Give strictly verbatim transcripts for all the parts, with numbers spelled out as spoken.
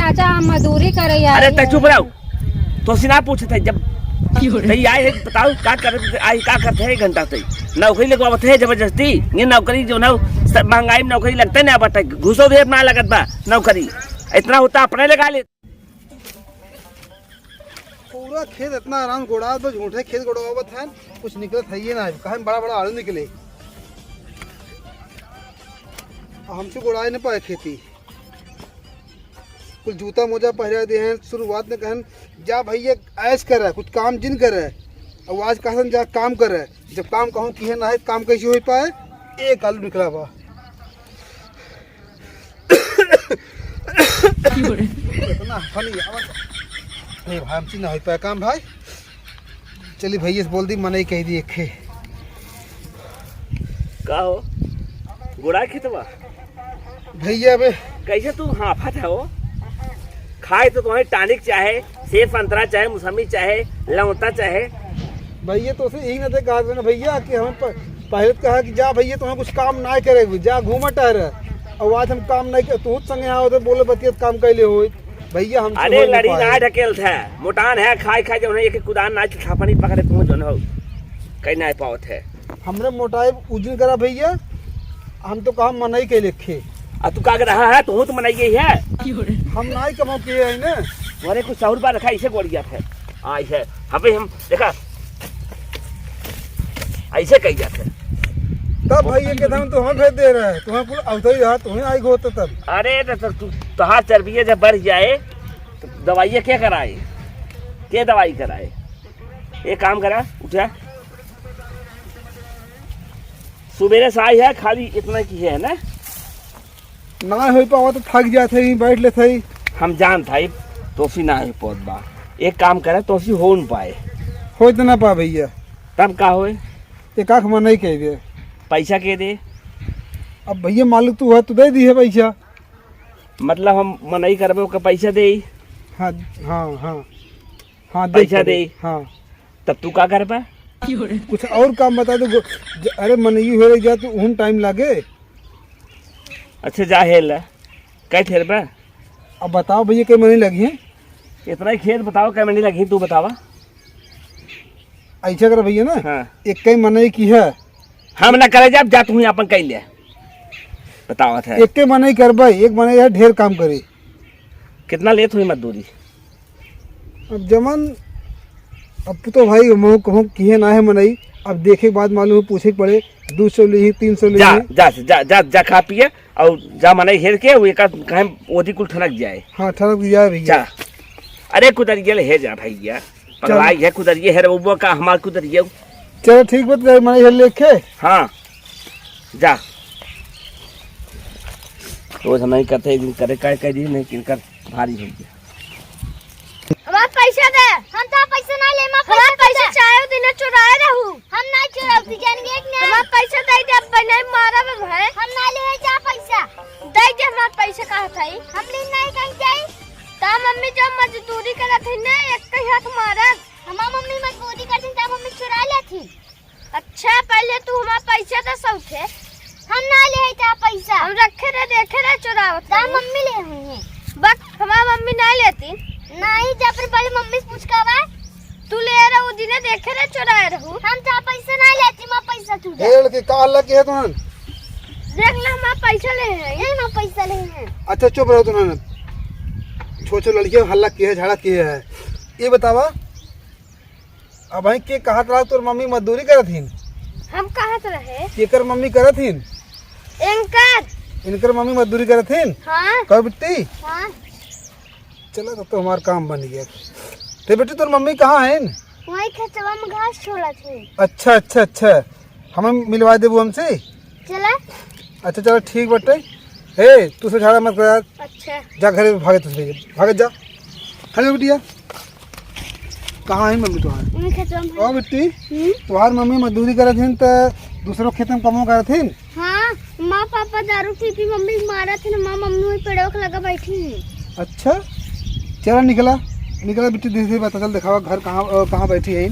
चाचा, हम मजदूरी करे आए अरे, तै हैं। चुप रहो। तोसी ना पूछत है, जब तै आए है, बताओ, का कर, आए, का करत है एक घंटा तै? नौकरी लगवावत है जबरदस्ती। ये नौकरी जो ना, सब महंगाई में नौकरी लगते ना बटे, घूसो भी अपना लगत बा नौकरी। इतना होता अपने लगा ले। पूरा खेत इतना आराम गोड़ा, तो झूठे खेत गोड़ावत है, कुछ निकलत है ये ना, कहाँ बड़ा बड़ा आलू निकले। हमसे गोड़ाए न पाए खेती। कुल जूता मोजा पहिरा दे हैं। शुरुआत में कहन, "जा भैया, ऐश करे, कुछ काम जिन करे।" और आज कहन, "जा काम करे।" जब काम कहूँ किहे ना है, काम कैसे हो पाए? एक आलू निकला बा। इतना funny आवाज। नहीं भाई, हमसे ना हो पाए काम भाई। चली भैया से बोल दी, मनई कह दी एक खे। का हो? गोड़ा खेतवा? भैया बे। कैसे तू हाफत है हो? खाए तो तुम्हें टॉनिक चाहे, सेब संतरा चाहे, मौसमी चाहे, लौता चाहे। भैया तो से यही ना दे कहा ना भैया कि हमें प-, पहले तो कहा कि जा भैया तुम्हें कुछ काम ना करे, जा घूमा टहरे। और आज हम काम नहीं कर, तू संगे आओ तो बोले बतियत काम कैले होई। भैया, हम अरे, लड़ी ना ढकेल थे, मोटान है, खाए खाए जब एक कुदान ना छापनी पकड़े पहुंच जन हो, कहीं ना पावत है। हमरे मोटाई उजन करा भैया, हम तो कहा मनई के लेखे। आ तू का कर रहा है, तू तो मनई ही है। हम ना ही कमाओ के है ना। अरे, कुछ और बात रखा, इसे गोड़िया थे। आ, इसे, अबे हम, देखा, ऐसे कही जाते। तब भाई ये कहता हूँ, तुम्हें भेज दे रहा है, तुम्हें कुल अवसर ही रहा, तुम्हें आई होता तब। अरे तो, तो तू, तोहार चर्बिया जब बढ़ जाए, तो दवाइयाँ क्या कराए? क्या दवाई कराए? एक काम करा, उठा, सुबेरे से आई है, खाली इतना की है ना? ना हो पावा तो थक जात है, बैठ लेत है। हम जानत है, तोसी ना हो पावत बा। एक काम करे, तोसी हो न पाए। हो तो ना पा भैया। तब का होए? एक आँख मनई कह दे। पैसा के दे? अब भैया मालिक तू है, तू दे दी है पैसा। मतलब हम मनई करबे, ओके पैसा दे? हाँ, हाँ, हाँ। हाँ, दे पैसा दे। दे? हाँ। तब तू का करबा? कुछ और काम बता दो। गो-, ज-, अरे मनई हो रही जा, तू उहम टाइम लागे। अच्छा, जा हेल। कै ठेर बा? अब बताओ भैया, कै मनई लगी है? इतना ही खेत बताओ, कै मनई लगी, तू बतावा। ऐसा कर भैया ना, हाँ। एक कै मनई की है। हम ना करे जाब, जा तू ही आपन कई ले। बतावत है। एक कै मनई करबे, एक मनई है, ढेर काम करे। कितना लेत हुई मजदूरी? अब जमन, अब तो भाई मोह कहूँ किहे ना है मनई, अब देखे के बाद मालूम हो, पूछे के पड़े, दो सौ ली, तीन सौ ली। जा, जा, जा, जा, जा खा पिए, और जा मनई हेर के, वो एका कहें ओदी कुल ठनक जाए। हाँ, ठनक जाए भैया। जा। अरे कुदरिया ले हे जा भैया, चल। पगलाई है कुदरिया, हेर वो का हमार कुदरिया। चलो ठीक बा, तो मनई हेर लेके। हाँ, जा। रोज हम नहीं करते, एक दिन करे, काय कह दी, नहीं किनकर भारी हो गया। हमार पैसा दे। हम तो पैसा ना ले, हमार हमार पैसा पैसा दे। चाहे दिन चुराए रहू। हम ना चुराऊ, तू जान गए कि नहीं? हमार पैसा दे दे, अब नहीं मारा बे भाई। हम ना ले जा पैसा। दे दे हमार पैसा, कहा था ई? हम ले नहीं कहीं जाई। ता मम्मी जब मजदूरी करत थी ना, एक ही हाथ मारत। हमार मम्मी मजदूरी करत थी, तब मम्मी चुरा लेत थी। अच्छा, पहले तू हमार पैसा दे सौखे। हम ना ले है ता पैसा। हम रखे रहे, देखे रहे चुरावत ता रहे। मम्मी ले हुई है। बक, हमार मम्मी ना लेती। नहीं, जा फिर पहले मम्मी से पूछ के आवा। तू ले रहा वो दिने देखे रहे चुराए रहू। हम ता पैसा ना लेती, हमार पैसा तू दे। ए लड़के, का हल्ला किया तुमन? देख ले, हमार पैसा ले है। ये हमार पैसा ले है। अच्छा, चुप रहो तुमन। छो छो लड़कियों हल्ला किया है, झगड़ा किया है। ये बतावा, अबहीं के कहत रहा तोर मम्मी मजदूरी करत हिन? हम कहत रहे। केकर मम्मी करत हिन? इनकर। इनकर मम्मी मजदूरी करत हिन? हाँ। कहो बिट्टी? हाँ। चला, तब तो हमार काम बन गया। ते बिट्टी, तोर मम्मी कहाँ हिन? वहीं खेतवा में घास छोड़त हिन। अच्छा, अच्छा, अच्छा। हमें मिलवा देबू हमसे? चला। अच्छा, चला, ठीक बटे। ए, तू से झगड़ा मत कर यार। अच्छा। जा घरे भागे, तू से भागे, जा। हेलो बिटिया, कहाँ है मम्मी तुम्हारे? मम्मी खेतवा में। ओ बिट्टी, हम्म? तुम्हार मम्मी मजदूरी करत हिन त दूसरो खेत में कमो करत हिन? हाँ, माँ पापा दारू पी पी मम्मी के मारत हिन, माँ मम्मी वही पेड़वा के लगा बैठी है। अच्छा, चला निकला, निकला बिट्टी, धीरे धीरे बता, चल दिखावा घर कहाँ, अ, कहाँ बैठी है।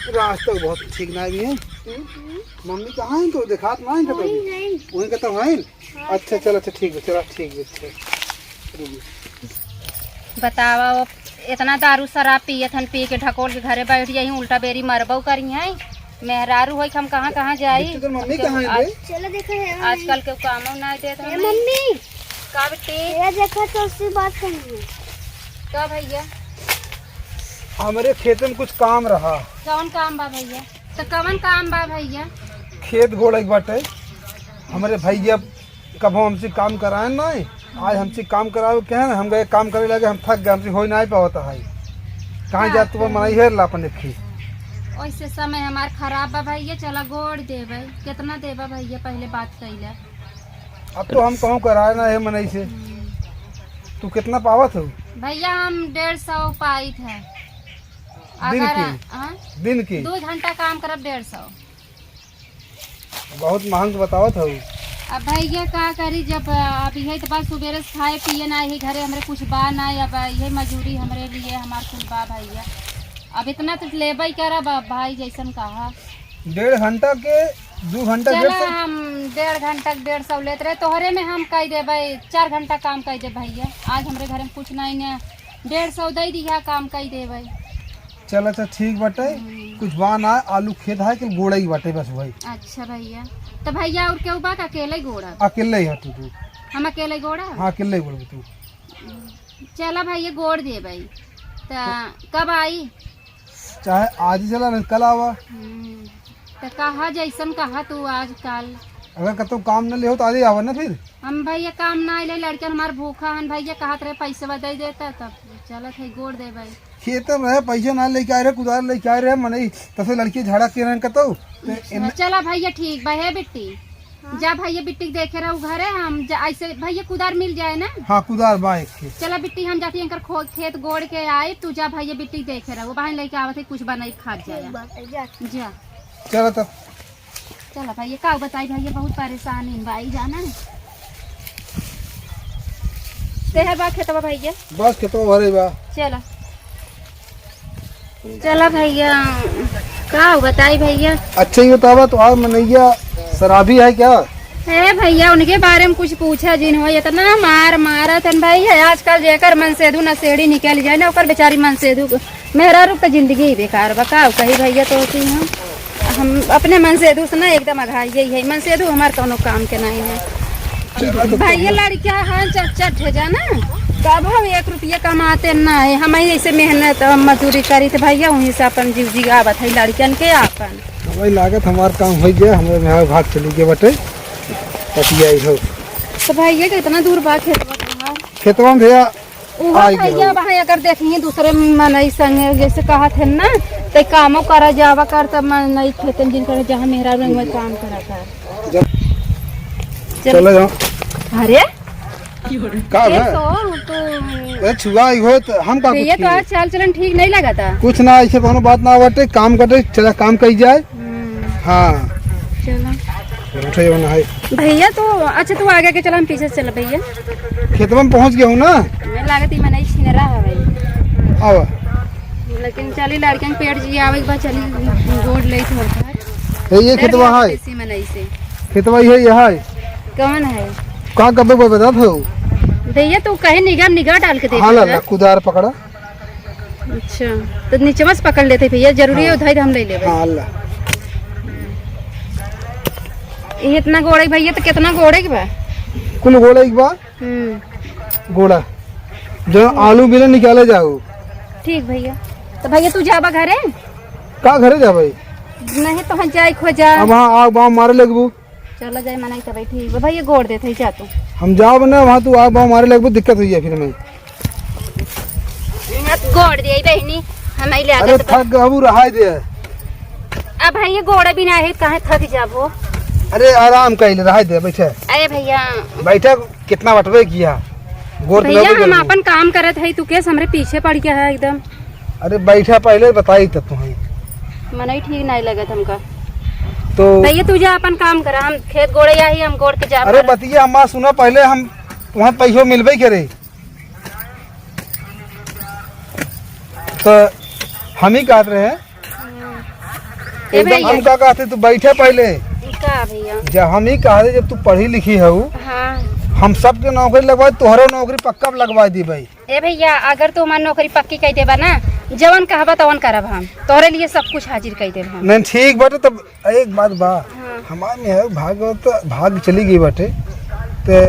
रास्ता बहुत ठीक ना भी है। मम्मी कहाँ है तो देखात ना है कतौ? वहीं है। वहीं कतौ है? हाँ। अच्छा, चल, अच्छा, ठीक है, चला, ठीक है, अच्छा। रुक। बतावा, वो इतना दारू शराब पियत हन, पी के ढकोल के घरे बैठ जाई, उल्टा बेरी मरबो करी हैं। मेहरारू होई, हम कहाँ, कहाँ जाई? बिट्टू, तोर मम्मी कहाँ है आज बे? चलो देखो, है वहीं। आजकल के कामो ना देत ए, हमें। मम्मी। का बिट्टी? ये देखो, तो उससे बात करनी है। का भैया? हमरे खेत में कुछ काम रहा। कौन काम बा भैया? तो कौन काम बा भैया? खेत गोड़े के बाटे। हमरे भैया कबो हमसे काम कराए ना, आज हमसे काम करावे के है ना, हम गए काम करे लगे, हम थक गए, हमसे हो नहीं पावत है। कहाँ हाँ, जात तो तो मनाई हेर ला अपन देखी। ओइसे समय हमार खराब बा भैया, चला गोड़ देबै। कितना देबा भैया, पहले बात कैला। अब तो हम कहूँ कराए ना है मनई से। हम्म। तू कितना पावत हो? भैया, हम डेढ़ सौ पाइत है। दिन अगर, की? हाँ? दिन की? दो घंटा काम करब, डेढ़ सौ। बहुत महंग बतावत हऊ। अब भैया का करी, जब, अब यही तो बात, सुबेरे से खाए पिए ना, यही घरे हमरे कुछ बा ना, अब यही मजूरी हमरे लिए हमार कुल बा भैया। अब इतना तो लेबे करब, अब भाई जैसन कहा। डेढ़ घंटा के दो घंटा चला, डेढ़ सौ? हम डेढ़ घंटा के डेढ़ सौ लेत रहे, तोहरे में हम कह देबे, चार घंटा काम कह देबे भैया। आज हमरे घरे में कुछ नहीं ने, डेढ़ सौ दे दिया, काम कह देबे। चल, अच्छा, ठीक बाटे। हम्म। कुछ बा ना, आलू खेत है कि गोड़े ही बाटे बस भाई। अच्छा भैया, तो भैया और केहू बा का अकेले ही गोड़ा? अकेले ही है तू, तू। हम अकेले ही गोड़ा? हाँ, अकेले ही गोड़बे तू। चला भैया, गोड़ देबे। त कब आई? चाहे आज ही चला, नहीं कल आवा। हम्म, त कहा जैसन कहा तू आजकल। अगर कतौ काम न ले हो तो आज ही आवा ना फिर। हम भैया काम ना आइले, लड़कन हमार भूखा हन भैया, कहत रहे पैसवा दे देता, तब चलत है गोड़ देबे। खेत में रहे, पैसा ना लेके आए रहे, कुदार लेके आए रहे, मनई तसे लड़की झड़ा के रहन कतौ। ते अच्छा, एमे चला भैया, ठीक बा, हे बिट्टी, हाँ। जा भैया बिट्टी के देखे रहू घरे, हम जा, ऐसे भैया कुदार मिल जाए ना? हाँ, कुदार बा एक ठे। चला बिट्टी, हम जाती इनकर खो-, खेत गोड़ के आई, तू जा भैया बिट्टी के देखे रहू, बहन लेके आवत है, कुछ बनाई खा जाए। ठीक बात है, जा। जा। चला तब। चला भैया, का बताई भैया, बहुत परेशान है भाई, जाना है। तेहर बा खेतवा भैया? बस खेतवा भरे बा। चला। चला भैया, का बताई भैया? अच्छा, ये बतावा, तोहार मनैया शराबी है क्या? हे भैया, उनके बारे में कुछ पूछा जिन हो, इतना मार मारत हन भैया। आजकल जेकर मनसेधु नशेड़ी निकल जाए ना, ओकर बेचारी मनसेधु मेहरारू के जिंदगी ही बेकार बा, का कही भैया तो कि हम, हम अपने मनसेधु से ना एकदम अघाई गई है। मनसेधु हमार कौनो काम के नहीं है। चलो तो भैया, लड़कियां हैं चट चट है जाना, कब हम एक रुपया कमाते ना है, हम ही ऐसे मेहनत और मजदूरी करी तो भैया वहीं से अपन जीव जियावत है लड़कियन के अपन। वही लागत हमार काम हो गया, हमारे मेहरारू भाग चली गए बटे, पटिया ही हो। तो भैया, कितना दूर बा खेतवा तुम्हार? खेतवा में भैया उहाँ आई गए भैया हो। वहाँ अगर देखिए दूसरे मनई संगे जैसे कहत है ना, ते कामो करा जावा कर, तब मनई खेतन जिन करे जहाँ मेहरारू रंग में काम करा कर। जब चल। चलो जाओ। अरे का ये है? तो तू ए, छुआ ही हो तो हम का भैया कुछ तो किए? आज चाल चलन ठीक नहीं लगा था। कुछ ना, ऐसे कोनो बात ना बाटे, काम करते चला, काम कही जाए। हम्म। हाँ। चलो। उठे वाला है। भैया तो, अच्छा, तू आगे के चला, हम पीछे से चला भैया। खेतवा में पहुँच गया हूँ ना। मैं लागत ही मनई छिनरा है भाई। आवा। लेकिन चली लड़कन पेट जी आवे के बाद चली गोड़ ले थोड़ा सा। ए, ये खेतवा है। देसी मनई से। खेतवा ये, ये है। कौन है? का कबे को बतात हो? भैया तू कहे निगाह, निगाह डाल के देख हाँ, ला, ना। ला, कुदार पकड़ा। अच्छा, तो नीचवा से पकड़ लेते भैया, जरूरी हाँ। है उधाई तो हम ले लेबे। हाँ, ला। ये इतना गोड़े के भैया, तो कितना गोड़े के बा? कुल गोड़े के बा? हम्म। गोड़ा। जो आलू बिना निकाले जाओ। ठीक भैया। तो भैया तू जाबा घरे? का घरे जाबे? नहीं तो हम जाए खो जा। अब हाँ, आग बाम मारे लगबू। चला जाए, मनाई तबे ठीक बा। भैया गोड़ देत है, जा तू। हम जाब ना, वहाँ तू आग बाम मारे लगबू, दिक्कत हो जाए फिर मैं। मत गोड़ दे बहनी, हम आई ले अरे आगे तो थक गबू, रहाई दे। अब भैया गोड़ भी ना है, कहाँ थक जाबो? अरे आराम कइले, रहाई दे, बैठे। अरे भैया। बैठे, कितना बटबे किया? गोड़ तो भैया, लगबे हम करबू। अपन काम करत है, तू केस हमरे पीछे पड़ गया है एकदम। अरे बैठा, पहले बताई तब तुम्हें। मनई ठीक नहीं लगत हमका। तो भैया, तू जा अपन काम करा, हम खेत गोड़े आई, हम गोड़ के जा अरे पर। बतिया हमार सुना, पहले हम वहाँ पैसो मिलबे करे। तो हम ही कहत रहे हैं। ए एकदम भैया। हम का कहते, तू बैठे पहले। का भैया? जब हम ही कहा दे, जब तू पढ़ी लिखी हऊ, हाँ। हम सबके नौकरी लगवा, तोहरो नौकरी पक्का लगवा दी भाई। ए भैया, अगर तू हमार नौकरी पक्की कइ देबा ना, जवन कहबा तवन करब हम, तोहरे लिए सब कुछ हाजिर कइ देब हम। नहीं, ठीक बाटे, तब एक बात बा, हाँ। हमार मेहरारू भाग, तो भाग चली गई बाटे, ते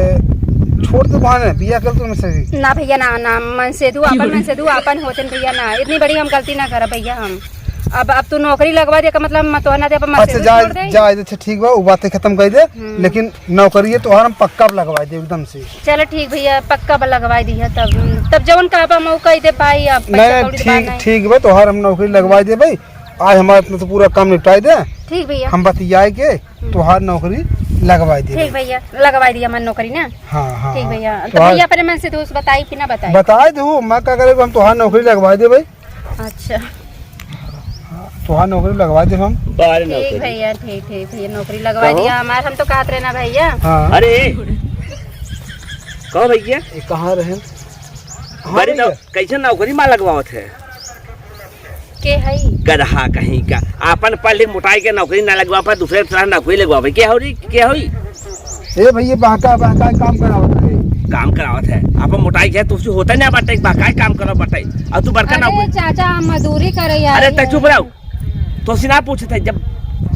छोड़ दे बहाने, बियाह कर तू हमसे। ना भैया, ना, ना, मनसेधू आपन, मनसेधू आपन होते न भैया, ना, इतनी बड़ी हम गलती ना करब भैया हम। अब, अब तू नौकरी लगवा दे का मतलब, म-, तोहर नाते अपन अच्छा, मनसेधू जा, छोड़ दे। जा, अच्छा, ठीक बा, वो बातें खत्म कर दे, हम्म। लेकिन नौकरी है तोहार हम पक्का लगवा दे एकदम से। चलो ठीक भैया, पक्का बा लगवा दिया तब, तब जवन कहबा हम ऊ कह दे भाई, अब पैसा नहीं, कौड़ी के बात ठीक, नहीं। ठीक बा, तोहार हम नौकरी लगवा दे भाई। आज हमारा इतना तो पूरा काम निपटाई दे। ठीक भैया। हम बतियाए के हम्म। तोहार नौकरी लगवाई दे। ठीक भैया, लगवाई दिया हमार नौकरी ना। हाँ, हाँ, ठीक हाँ। भैया। तो तोहार भैया अपने मन से दोस्त बताई कि ना बताई? बताई दो, मैं का करे, हम तोहार नौकरी लगवाई दे भाई। अच्छा। तोहार नौकरी लगवाई दे हम। बाहर ठीक नौकरी। भैया, ठीक, ठीक भैया, नौकरी लगवाई कहो। दिया हमार, हम तो कहत रहे ना भैया। हाँ। अरे, कहो भैया। ये कहाँ रहे? हाँ बड़ी नौ-, भैया। कैसे नौकरी मा लगवावत है? के हई? गदहा कहीं का। आपन पढ़ लिख मोटाई के नौकरी ना लगवा पाए, दूसरे तरह नौकरी लगवावे। के हौ रे? के हौ ई? ए भैया, बहका, बहका काम करावत है। काम करावत है। आपन मोटाई के तुझसे होता ना बाटे, बहका काम करो बाटे। और तू बड़का अरे नौकरी चाचा, हम मजदूरी करे यार। अरे, तै चुप रहो। तोसे ना पूछत है, जब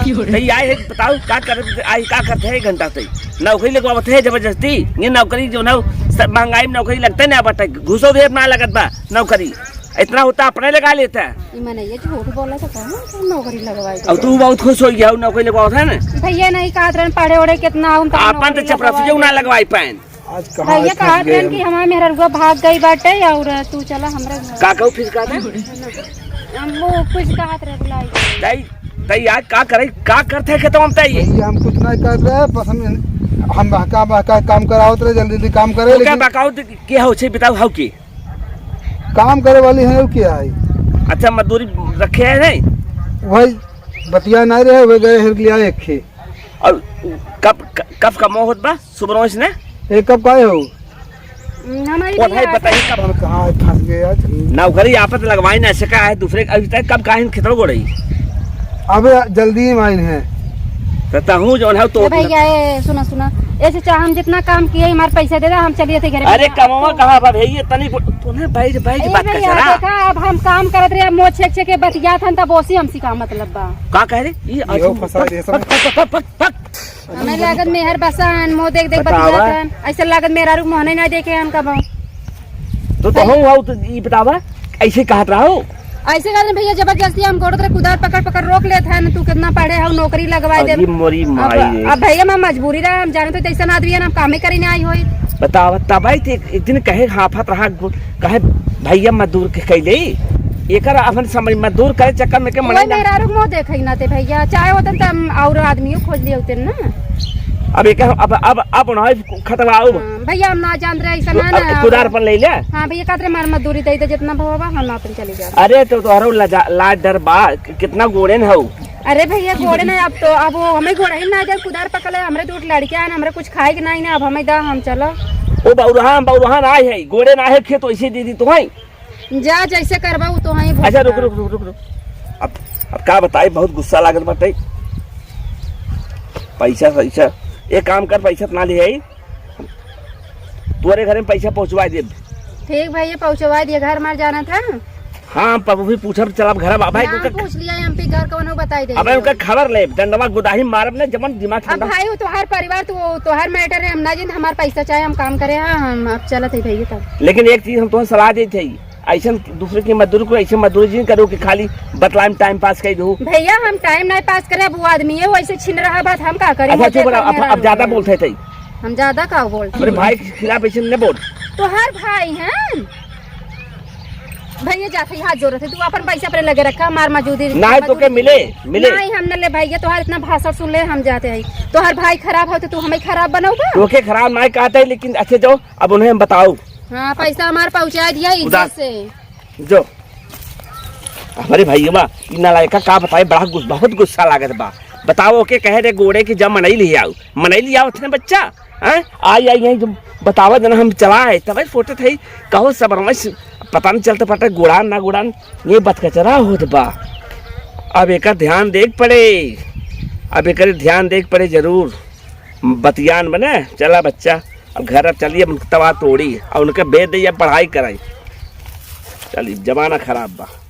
तै आए है, बताओ, का करत, आई का करत है एक घंटा से? नौकरी लगवावत है जबरदस्ती। ये नौकरी जो ना, सब महंगाई में नौकरी लगते ना बाटे, घुसो भी ना लगत बा नौकरी। इतना होता अपने लगा लेता। ई मनइया झूठ बोला तो कहाँ से नौकरी लगवाई अब देबे? तू बहुत खुश हो गया, नौकरी लगवावत है ना? भैया नहीं कहत रहन पढ़े ओढ़े कितना, हम तो आपन तो नौकरी चपरासी लगवाई जो ना देबे। लगवाई पाएन। आज कहाँ भैया आज फंस कहत गए रहन हम। कि हमार मेहररुआ भाग गई बाटे और तू चला हमरा घर। का कहू फिर कहत है? हम वो कुछ कहत रहे, बुलाई। दाई, दाई, आज का करे, का करत है खेतवा में ताई? भैया, हम कुछ नहीं करत रहे, बस हम, हम बहका, बहका काम करावत रहे, जल्दी, जल्दी काम करे, तो क्या लेकिन बकाओ, तो क्या हो छे, बताओ, हाउ की? काम करे वाली है, क्या है? अच्छा, मजदूरी रखे है नहीं? वही बतिया नहीं रहे, वही गए हेर लिया एक खे। और कब, क-, कब कमो होत बा? सुबह से ने? ए, कब काहे हो? हम्म, हमारी वो भी भाई आदत बताइए है। कब हम कहाँ फंस गए आज? नौकरी आपत लगवाई ना सका है दूसरे के, अभी तक कब काहे खेतों को रही? अबे जल्दी ही माइन है। तो तहूँ जौन है तो ए भैया, ए, सुना, सुना। ए चाचा, हम जितना काम किए, हमारे पैसा दे दे, हम चलिए थे घर अरे, में। कमवा कहाँ बा भैया? तनी को, तूने बैठ, बैठ ए बात कर भैया, जरा। देखा, अब हम काम करत रहे, अब मोह छेक छेक के बतियात हन, तब ओसी हमसे का मतलब बा? का कह रहे? ये यो आज फंसा दे सब। पक, पक, पक, पक, पक। हमें लागत मेहर बसान, मोह देख देख बतावा। बतियात हन। ऐसे लागत मेहरारू मोहने ना देखे हन कबो। तो तो हम हुआ तो ई बतावा, ऐसे कहत रहो। ऐसे कहत रहे भैया, जबरदस्ती हम गोड़ तरे कुदार पकड़ पकड़ रोक लेत हन, तू कितना पढ़े हो, नौकरी लगवाई दे। अरे मोरी अब, माई रे। अब भैया मैं मजबूरी रहा, हम जाने तो तैसन आदमी है ना, हम कामे करी ना आई होई। बतावा, तब आई थे एक दिन कहे हाफत रहा, गो-, कहे भैया मजदूर के कैले, एकर अपन समझ मजदूर करे चक्कर में के ओए मनई ना। मेहरारू के मुँह देखे ना ते भैया, चाहे होतन त हम और आदमियों खोज लिए होते ना। अब एक, अब, अब, अब उन्हें खतरवाओ। हाँ, भैया हम ना जान रहे ऐसा ना, ना, कुदार पर ले ले। हाँ भैया, कहत रहे मार मजदूरी दे दे, जितना भाव बा, हम अपन चले जाओ। अरे तो तोहरो लजा-, लाज डर बा, कि-, कितना गोड़े न हो। अरे भैया, गोड़े ना, अब तो, अब वो हमें गोड़े ही ना दे, कुदार पकड़े, हमरे दो लड़कियां हैं, हमरे कुछ खाए के नहीं ना, अब हमें दा, हम चलो। ओ बौरहान, बौरहान आए है, गोड़े ना है, खेत वैसे दे दी तो है। जा, जैसे करबा, वो तो वहीं अच्छा, रुक, भुगतना। रुक, रुक, रुक, रुक। अब, अब का बताई, बहुत गुस्सा लागत बाटे। पैसा, पैसा, एक काम कर, पैसा त ना ले आई, तोरे घरे में पैसा पहुँचवा देब। ठीक भैया, पहुँचवा दिए, घर मार जाना था। हाँ, पर वो भी पूछब, चल, अब घर अब भाई ना, उनका पूछ लिया, हम पे घर कौनो बताई दे। अबे उनका खबर ले, डंडवा गुदाही मारब ना, जमन दिमाग अब ठंडा। भाई, वो तोहार परिवार, तो तोहार मैटर है, हम ना जिन, हमार पैसा चाहे, हम काम करे, हाँ, हम अब चलत है भैया तब। लेकिन एक चीज हम तुम्हें सलाह देते हैं, ऐसन दूसरे की मजदूरी को ऐसे मजदूरी जिन करो कि खाली बतलाए में टाइम पास कर दो। भैया, हम टाइम नहीं पास करे, अब वो आदमी है, वो ऐसे छीन रहा बात, हम का करें? अच्छा, हम चुप रहो, देखा अब, मेरा अब ज्यादा लोग। बोलते थे। हम ज्यादा का बोलते अरे हैं? भाई के खिलाफ ऐसे न बोल। तो हर भाई हैं। भैया, जाते ही हाथ जोड़त है, तू अपन पैसा अपने लगे रखा, हमार मजदूरी नहीं तो मजदूरी के मिले, मिले। नहीं, हम न ले भैया, तोहार इतना भाषण सुन ले, हम जाते हैं। तोहार भाई खराब हो तो तू हमें खराब बनोगा? तो के खराब नहीं कहते, लेकिन अच्छे जाओ, अब उन्हें हम बताओ। हाँ, पैसा हमार पहुँचा दिया इज्जत उदास। से। जो हमारे भैया, ई नालायका का बताए, बड़ा गुस-, बहुत गुस्सा लागत बा। बताओ के कहे रे गोड़े कि जब मनई ले आओ, मनई ले आओ थे बच्चा, हैं? आई, आई, आई, जब बतावा जना हम चला है, तब फोटो थे, कहो सब रमेश, पता नहीं चलता पता गोड़ान ना गोड़ान, ये बतकचरा होत बा। अब एकर ध्यान देख पड़े। अब एकरे ध्यान देख पड़े जरूर। बतियान बने, चला बच्चा, अब घर अब चलिए, अब तवा तोड़ी और उनके बेच दे या पढ़ाई कराई। चलिए, जमाना खराब बा।